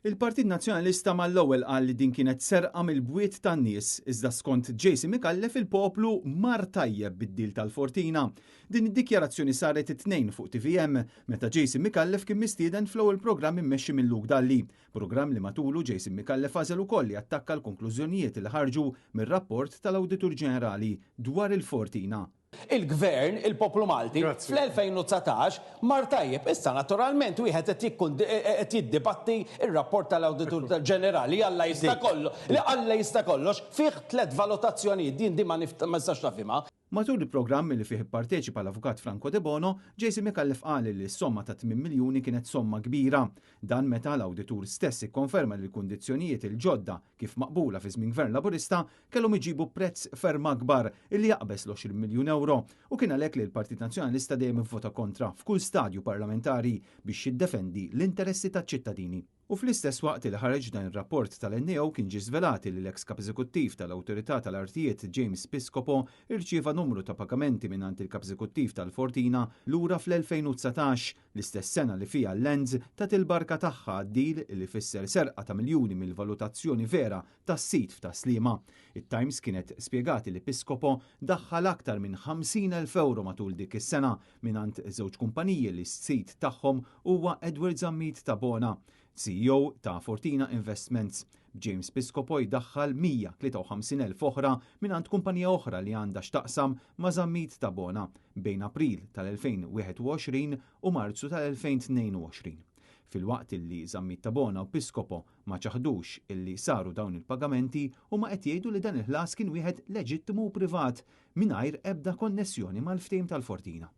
Il-Partit Nazzjonalista mal-ewwel qal li din kienet serqa mill-bwiet tan-nies, iżda skont Jason Micallef il-poplu mar tajjeb bid-deal tal-Fortina. Din id-dikjarazzjoni saret it-Tnejn fuq tvm meta Jason Micallef kien mistieden fl-ewwel programm immexxi minn Luke Dalli, programm li matulu Jason Micallef għażel ukoll li jattakka l-konklużjonijiet li ħarġu mir-rapport tal-Awditur Ġenerali dwar il-Fortina. Il-Gvern, il-poplu Malti, fl-2019 mar tajjeb. Issa naturalment wieħed qed jiddibatti r-rapport tal-Awditur Ġenerali, Alla jista' kollox, li Alla jista' kollox, fih tlett valutazzjonijiet, din din ma nistax nafhimha. Matul il-programm li fih ipparteċipa l-Avukat Franco Debono, Jason Micallef qal li s-somma ta' tmien miljuni kienet somma kbira. Dan meta l-Awditur stess ikkonferma li l-kundizzjonijiet il-ġodda kif maqbula fi żmien Gvern Laburista kellhom iġibu prezz ferm akbar illi jaqbeż l-20 miljun ewro u kien għalhekk li l-Partit Nazzjonalista dejjem ivvota kontra f'kull stadju parlamentari biex jiddefendi l-interessi taċ-ċittadini. U fl-istess waqt li ħareġ dan ir-rapport tal-NAO kien ġie żvelat li l-eks Kap Eżekuttiv tal-Awtorità tal-Artijiet James Piscopo rċieva numru ta' pagamenti mingħand il-Kap Eżekuttiv tal-Fortina lura fl-2019, l-istess sena li fiha l-Lands tat il-barka tagħha għad-deal li fisser serqa ta' miljuni mill-valutazzjoni vera tas-sit f'Tas-Sliema. It-Times kienet spjegat li Piscopo daħħal aktar minn 50,000 ewro matul dik is-sena mingħand żewġ kumpaniji li s-sid tagħhom huwa Edward Zammit Tabona, CEO ta' Fortina Investments, b'James Piscopo jdaħħal 153,000 oħra mingħand kumpanija oħra li għandha x'taqsam ma' Zammit Tabona bejn April tal-2021 u Marzu tal-2022. Filwaqt li Zammit Tabona u Piscopo ma ċaħdux illi saru dawn il-pagamenti, huma qed jgħidu li dan il-ħlas kien wieħed leġittimu u privat, mingħajr ebda konnessjoni mal-ftehim tal-Fortina.